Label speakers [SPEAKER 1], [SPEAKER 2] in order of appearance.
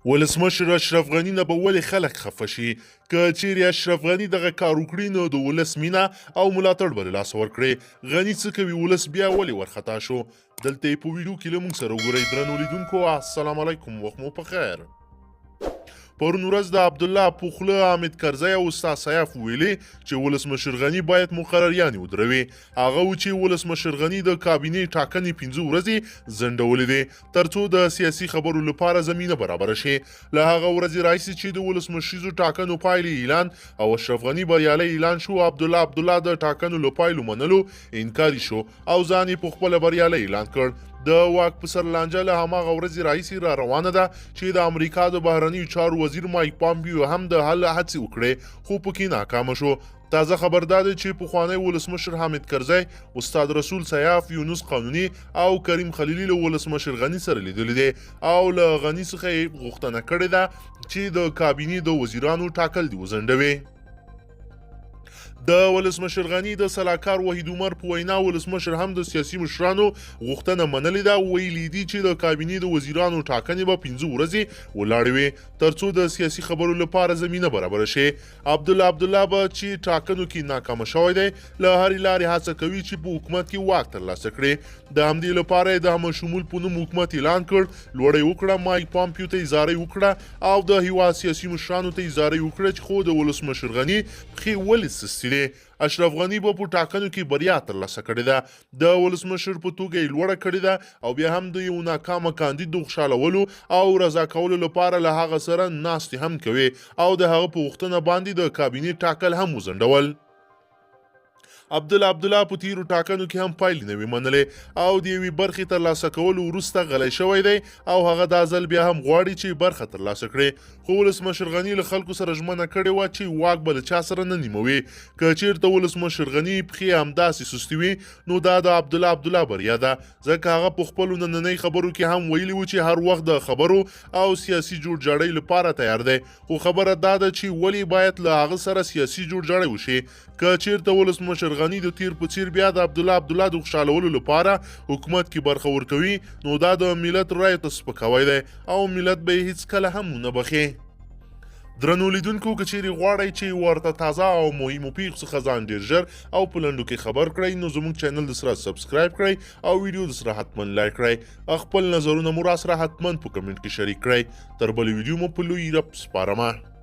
[SPEAKER 1] ولسمشر اشرف غني نه به ولې خلک خفه شي؟ که چیرې اشرف غني دغه کار وکړي نو د ولس مینه او ملاتړ به له لاسه ورکړي. غني څه کوي؟ ولس بیا ولې ورخطا شو؟ دلته یې په ویډیو کې له موږ سره وګورئ. درنو لیدونکو السلام علیکم، وخت مو په خیر. پرون ورځ د عبدالله په خوله حامد کرزی او استاد سیاف ویلي چې ولسمشر غني باید مقرریانې ودروي. هغه و چې ولسمشر غني د کابینې ټاکنې 5 ورځې ځنډولې دي ترڅو د سیاسي خبرو لپاره زمینه برابره شي. له هغه ورځې راهیسې چې د ولسمشریزو ټاکنو پایلې اعلان او اشرف غني بریالی اعلان شو، عبدالله عبدالله د ټاکنو له پایلو منلو انکاري شو او ځان یې په خپله بریالی اعلان کړ. د واک په سر لانجه له هماغه ورځې راهیسې را روانه ده چې د امریکا د بهرنیو چارو وزیر مایک پامپیو هم د حل هڅې وکړې خو پکې ناکامه شو. تازه خبر دا دی چې پخوانی ولسمشر حامد کرزی، استاد رسول سیاف، یونس قانوني او کریم خلیلي له ولسمشر غني سره لیدلي دي او له غني څخه یې غوښتنه کړې ده چې د کابینې د وزیرانو ټاکل دې وځنډوي. د ولسمشر غني د سلاکار وحید عمر په وینا ولسمشر هم د سیاسي مشرانو غوښتنه منلې ده، ویلي دي چې د کابینې د وزیرانو ټاکنې به 5 ورځې ولاړې وي ترڅو د سیاسي خبرو لپاره زمینه برابره شي. عبدالله عبدالله به چې ټاکنو کې ناکامه شوی دی له هرې لارې هڅه کوي چې په حکومت کې واک ترلاسه کړي. د همدې لپاره یې د همه شمول په نوم حکومت اعلان کړ، لوړه یې وکړه، مایک پامپیو ته یې زارۍ وکړه او د هیواد سیاسي مشرانو ته یې زارۍ وکړه چې خو د ولسمشر غني پښې ولې سستې دي. اشرف غني به په ټاکنو کې بریا ترلاسه کړې ده، د ولسمشر په توګه یې لوړه کړې ده او بیا هم د یو ناکامه کاندید د خوشحالولو او رضا کولو لپاره له هغه سره ناستې هم کوي او د هغه په غوښتنه باندې د کابینې ټاکل هم وځنډول. عبدالله عبدالله په تیرو ټاکنو کې هم پایلې نه وې منلې او د یوې برخې ترلاسه کولو وروسته غلی شوی دی او هغه دا ځل بیا هم غواړي چې برخه ترلاسه کړي. خو ولسمشر غني له خلکو سره ژمنه کړې وه چې واک به له چا سره نه نیموي. که چیرته ولسمشر غني پښې همداسې سستې وي نو دا د عبدالله عبدالله بریا ده، ځکه هغه په خپلو نننۍ خبرو کې هم ویلي و چې هر وخت د خبرو او سیاسي جوړجاړۍ لپاره تیار دی. خو خبره دا ده چې ولې باید له هغه سره سیاسي جوړجاړی وشي؟ که چیرته ولسمشر غني د تیر په څیر بیا د عبدالله عبدالله د خوشحالولو لپاره حکومت کې برخه ورکوي نو دا د ملت رایو ته سپکاوی دی او ملت به یې هیڅکله هم ونه بخښي. درنو لیدونکو که چیرې غواړئ چې ورته تازه او مهمو پیښو څخه ځان ډیر ژر او په لنډو کې خبر کړئ نو زموږ چینل د سره سبسکرایب کړئ او ویډیو د سره حتما لایک کړئ. خپل نظرونه مو راسره حتما په کمنټ کې شریک کړئ. تر بلې ویډیو مو په لوی رب سپارمه.